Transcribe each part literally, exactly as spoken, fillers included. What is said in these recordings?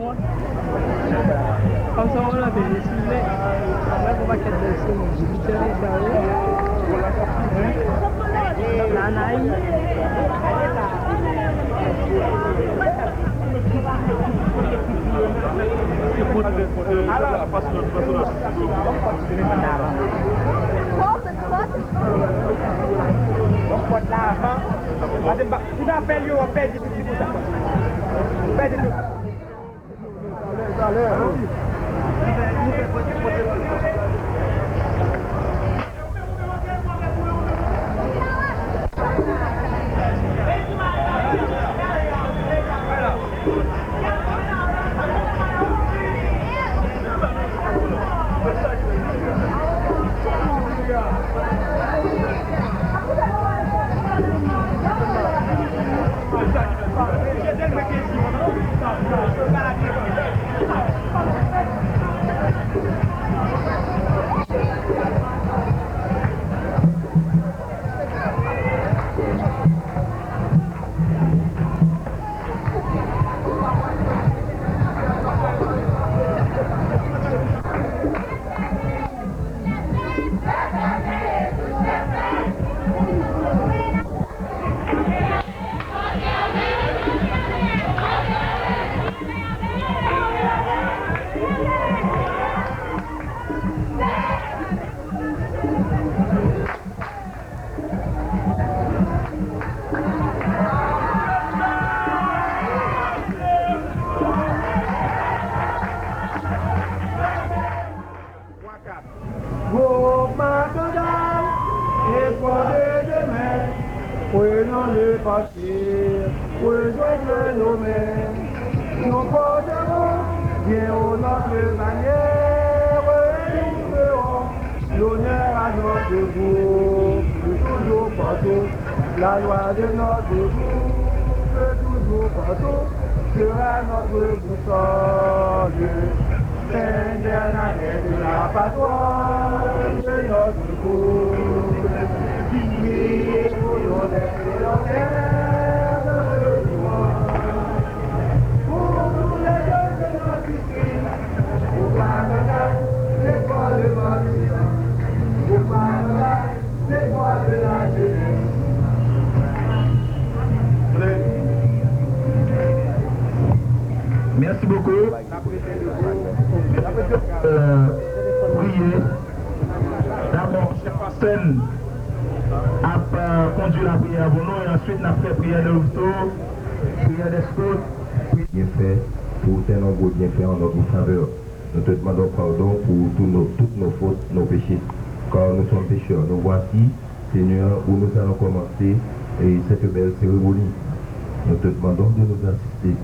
Kòm sa w la fè desine, mwen pou pakèt desine, Jupiter e sa yo. Nanayi. Ou pa fè l yo, w ap pèdi tout ti kou sa. Pèdi tout. Groupe Makodal, espoir de demain, prenons le passé, rejoignons nos mains. Nous porterons bien haut notre bannière et nous ferons l'honneur à notre groupe, toujours porter la loi de notre groupe, toujours porter sera notre boussole. Saint Bernadette de la patronne de notre groupe, qui brille pour nos lèvres et nos lèvres de joie. Pour tous les jeunes de notre district, au Canada, l'école de Maurice, au Canada, l'école de la jeunesse. Merci beaucoup. Euh, priye. Dabò, chèf pastè n ap, euh, kondui lapriyè pou nou, e answit n ap fè priyè de louto, priyè dèskot. Byenfè, pour tes nombreux bienfaits en notre faveur. Nous te demandons pardon pour tous nos, toutes nos fautes, nos péchés, car nous sommes pécheurs. Nous voici, Seigneur, où nous allons commencer, et cette belle cérémonie. Nous te demandons de nous assister,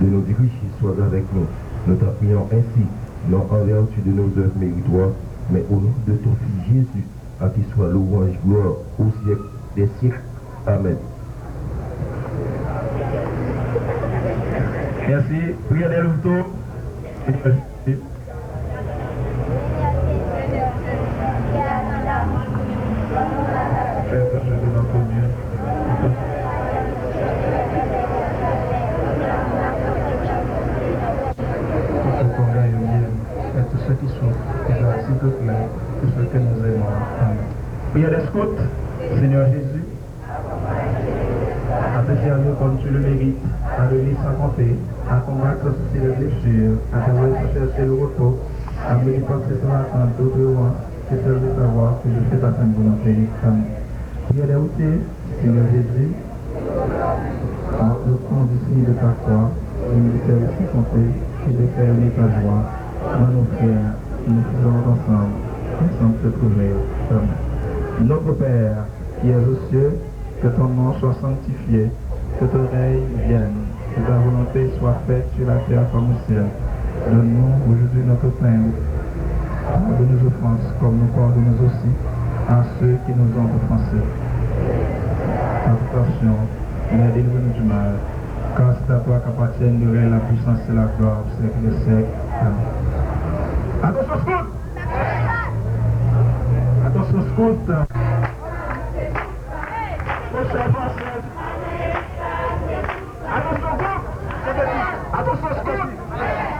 de nous diriger, sois avec nous. Nous t'en prions ainsi, non en vertu de nos œuvres méritoires, mais au nom de ton Fils Jésus, à qui soit louange, gloire au siècle des siècles. Amen. Merci. Prière des louveteaux. Pour que ton royaume vienne, et tout ce qui souffre, et la toute la, tout ce que nous aimons. Amen. Prière des scouts. Seigneur Jésus, à te servir comme tu le mérites, à donner sans compter, à combattre sans cesser les blessures, à travailler sans chercher le repos, à me dépenser sans attendre de revanche, c'est seul de savoir que je fais ta sainte volonté. Amen. Prière des routiers, Seigneur Jésus, montre-nous du signe de ta croix, le ministère de sans compter et de faire aimer ta joie dans nos frères, nous qui sommes ensemble, ensemble se trouver. Amen. Notre Père, qui es aux cieux, que ton nom soit sanctifié, que ton règne vienne, que ta volonté soit faite sur la terre comme au ciel. Donne-nous aujourd'hui notre pain. Pardonne nos offenses, comme nous pardonnons aussi à ceux qui nous ont offensés. Pas en tentation, mais délivre-nous du mal. Car c'est à toi qu'appartiennent le règne, la puissance et la gloire au siècle des siècles. Amen. Attention, scout! Attention, scout! Attention, scout!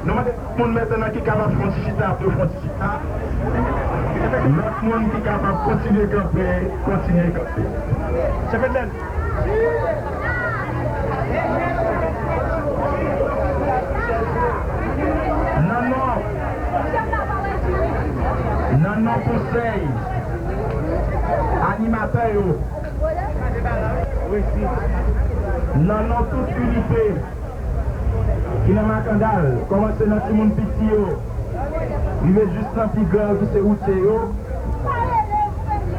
Nou mande tout moun mentnan ki kapab fè yon ti chita, pou yo fè yon ti chita. Lòt moun ki kapab kontinye kanpe, kontinye kanpe. Chèf Edlèn. Nan non, nan non konsèy animatè yo, nan non tout inite ki nan Makandal, kòmanse nan timoun piti yo, rive jis nan pi gran yo ki se woutye yo,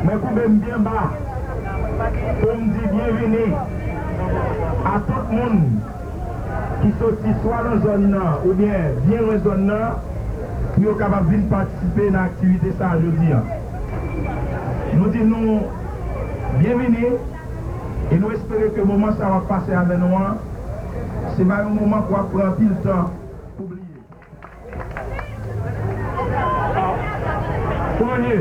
mwen koube m byen ba pou m di byenvini a tout moun ki soti swa nan zòn nan oubyen byen lwen zòn nan, pou yo kapab vin patisipe nan aktivite sa a jodi a. Nou di nou byenvini e nou espere ke moman sa w ap pase avè nou an, se pa yon moman pou w ap pran anpil tan pou bliye. Kouman nou ye?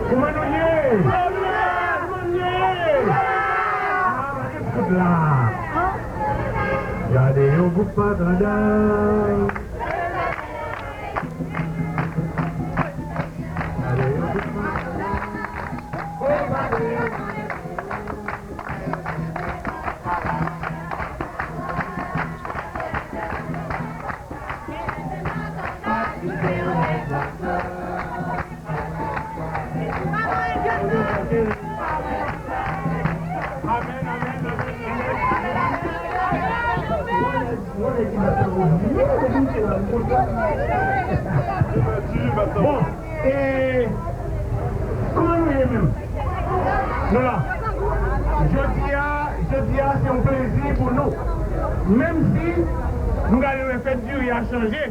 Kouman nou ye? Kouman nou ye? Ah, gade kout la. Gade yon gwoup Makandal. Gade yon gwoup Makandal. Bon, e, kòman nou ye menm? Nou la. Jodi a, jodi a, se yon plezi pou nou. Menm si nou gade wè fèt diri a chanje.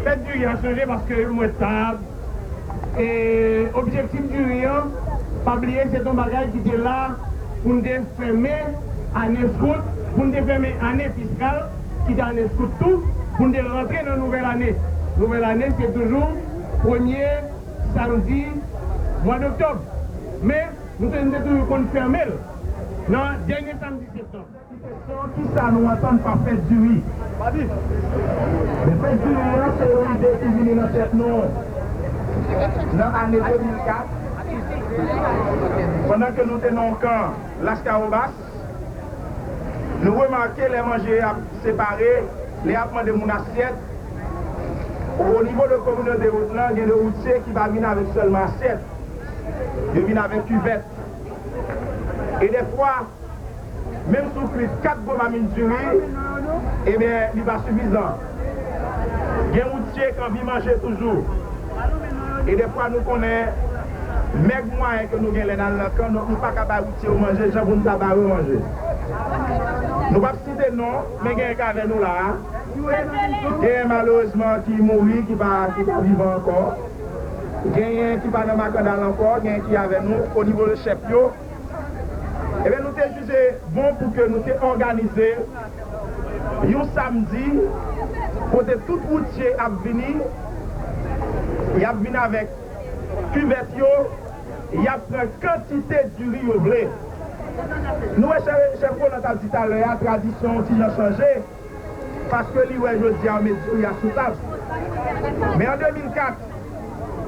Fèt diri a chanje paske mwen tab. E objektif diri an, pa bliye, se t on bagay ki te la pou n te fèmen ane skout, pou n te fèmen ane fiskal, ki te ane skout tou, pou n te rantre nan nouvèl ane. Nouvèl ane, se toujou premye samdi mwa doktòb. Men, nou te, nou te toujou konn fèmen l nan dènye samdi septanm. Kesyon, kisa nou antann pa fèt diri? Men fèt diri an, se yon ide ki vini nan tèt nou nan ane de mil kat, pandan ke nou te nan yon kan Laskawobas, nou remake lè manje ap separe, lè y ap mande moun asyèt, o nivo de kominote wout lan, gen de woutye ki pa vin avèk sèlman asyèt, yo vin avèk kivèt. E dèfwa, menm si w kwit kat gwo mamit diri, ebyen, li pa sifizan. Gen woutye k anvi manje toujou. E dèfwa, nou konnen mèg mwayen ke nou gen lè n al nan kan, donk nou pa ka bay woutye yo manje jan pou n ta ba yo manje. Nou p ap site non, men genyen k avè nou la a. Genyen malerezman ki mouri, ki pa, ki pa vivan ankò. Genyen ki pa nan Makandal ankò, genyen ki avè nou o nivo de chèf yo. Ebyen, nou te jije bon pou ke nou te òganize yon samdi kote tout woutye ap vini, y ap vin avèk kivèt yo, y ap pran kantite diri yo vle. Nou wè chèf, chèf Roland t ap di talè a, tradisyon an ti jan chanje. Paske li wè jodi a yo met diri a sou tab. Men an de mil kat,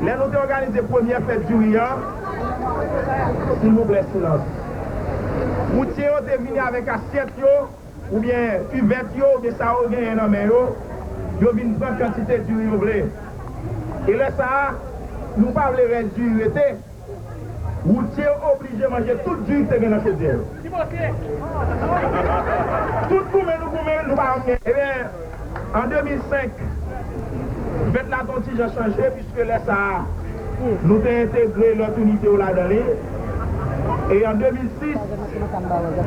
lè nou te òganize premyè fèt diri a, silvouplè, silans. Woutye yo te vini avèk asyèt yo, oubyen kivèt yo, oubyen sa yo genyen nan men yo, yo vin pran kantite diri yo vle. E lè sa a, nou pa vle rès diri rete. Woutye yo oblije manje tout diri ki te gen nan chodyè yo. Tout goumen nou goumen, nou pa janm gen. Ebyen, an de mil senk, fèt la te yon ti jan chanje, piske lè sa a, nou te entegre lòt inite yo ladan li. E an de mil sis,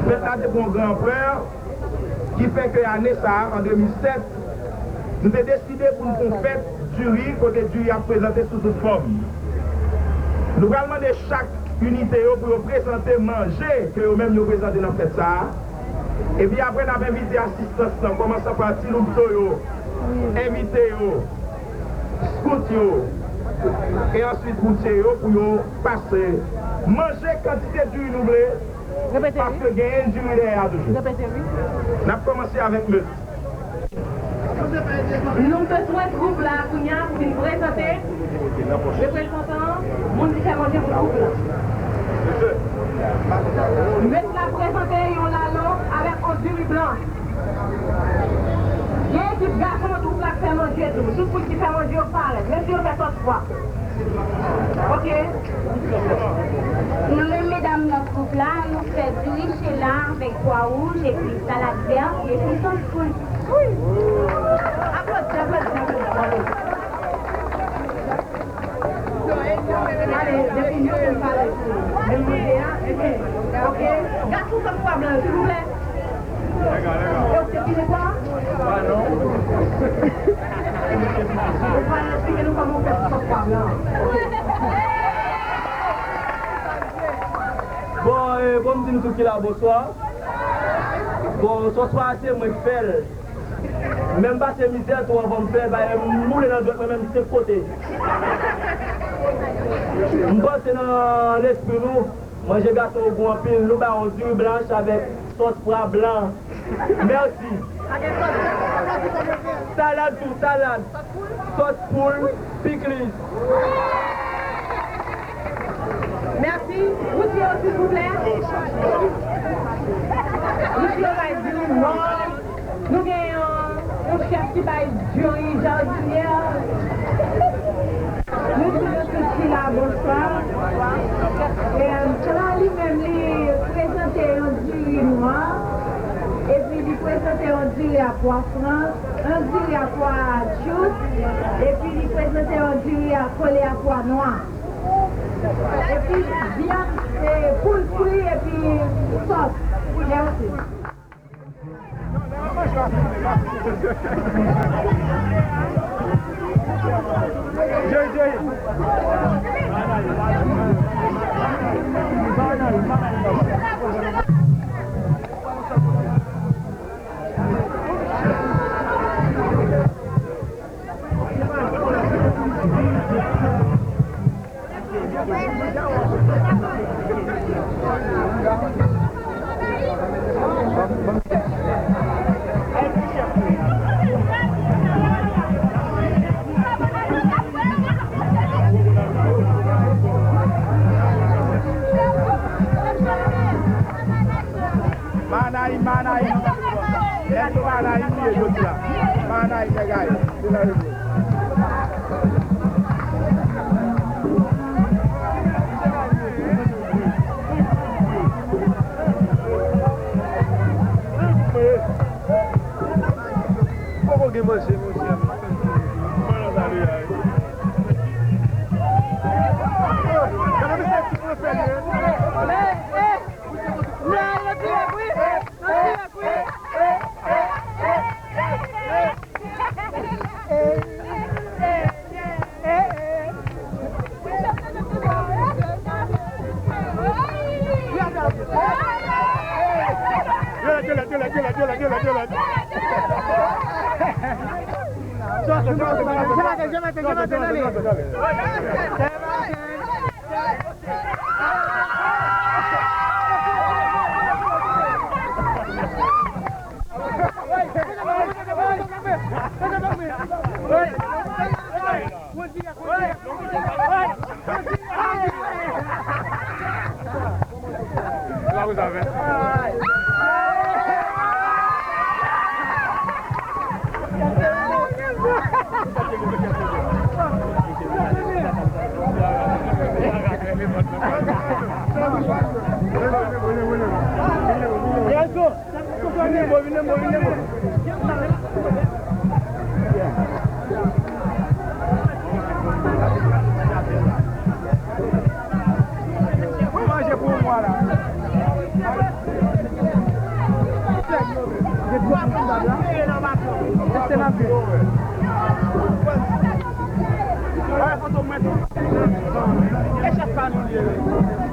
fèt la te pran yon gran anplè, ki fè ke ane sa a, an de mil sèt, nou te deside pou n fè yon fèt diri, kote diri ap prezante sou tout fòm. Nou pral mande chak inite yo pou yo prezante manje ke yo menm yo prezante nan fèt sa a. Epi apre, n ap envite asistans lan, kòmansan pa ti loubto yo, envite yo, skout yo, e answit woutye yo pou yo pase manje kantite diri nou vle, paske genyen diri dèyè a toujou. N ap kòmanse avèk Met. Nou bezwen twoup la kounye a pou vin prezante reprezantan moun ki fè manje pou twoup la. Mèt la prezante yon lalo avèk yon diri blan. Gen ekip gason nan twoup la k fè manje tou. Tout moun ki fè manje yo parèt. Menm si yo fè sòs pwa. Ok. Nou menm medam nan twoup la, nou fè diri chela avèk pwa wouj epi salad vèt epi sòs poul. Aplodi, aplodi, aplodi, aplodi. Ale, depi nou menm pale. Menm manje a, ok. Gason sòs pwa blan, silvouplè. Yo, se ki lekòl? Ou pral eksplike nou kòman w fè pou sòs pwa blan. Bon, eh, bon, m di nou tout ki la, bonswa. Bon, sòs pwa a se mwen k fè l. Men m pase mizè tou anvan m fè l, paske m boule nan dwèt mwen menm senk kote. M panse nan lespri nou, manje gason yo gou anpil, nou bay yon diri blanch avèk sòs pwa blan. Mèsi. Salad tou, salad. Sòs poul, pikliz. Mèsi. Woutye yo, silvouplè. Woutye yo bay diri nwa. Nou gen yon, yon chèf ki bay diri jadinyè. Nou di nou tout ki la, bonswa. E, Kla li menm li prezante yon diri nwa, epi li prezante yon diri a pwa frans, yon diri a pwa tchout, epi li prezante yon diri a kole a pwa nwa. Epi vyann, e, poul fri, epi sòs. Mèsi. Manayim, Manayim. Èske Manayim li ye jodi a? Manayim, nèg Ayiti. Se sa yo di. Poko gen manje, monchè. Mwen manje pou yon mwa la. E chèf pa nou li ye wi.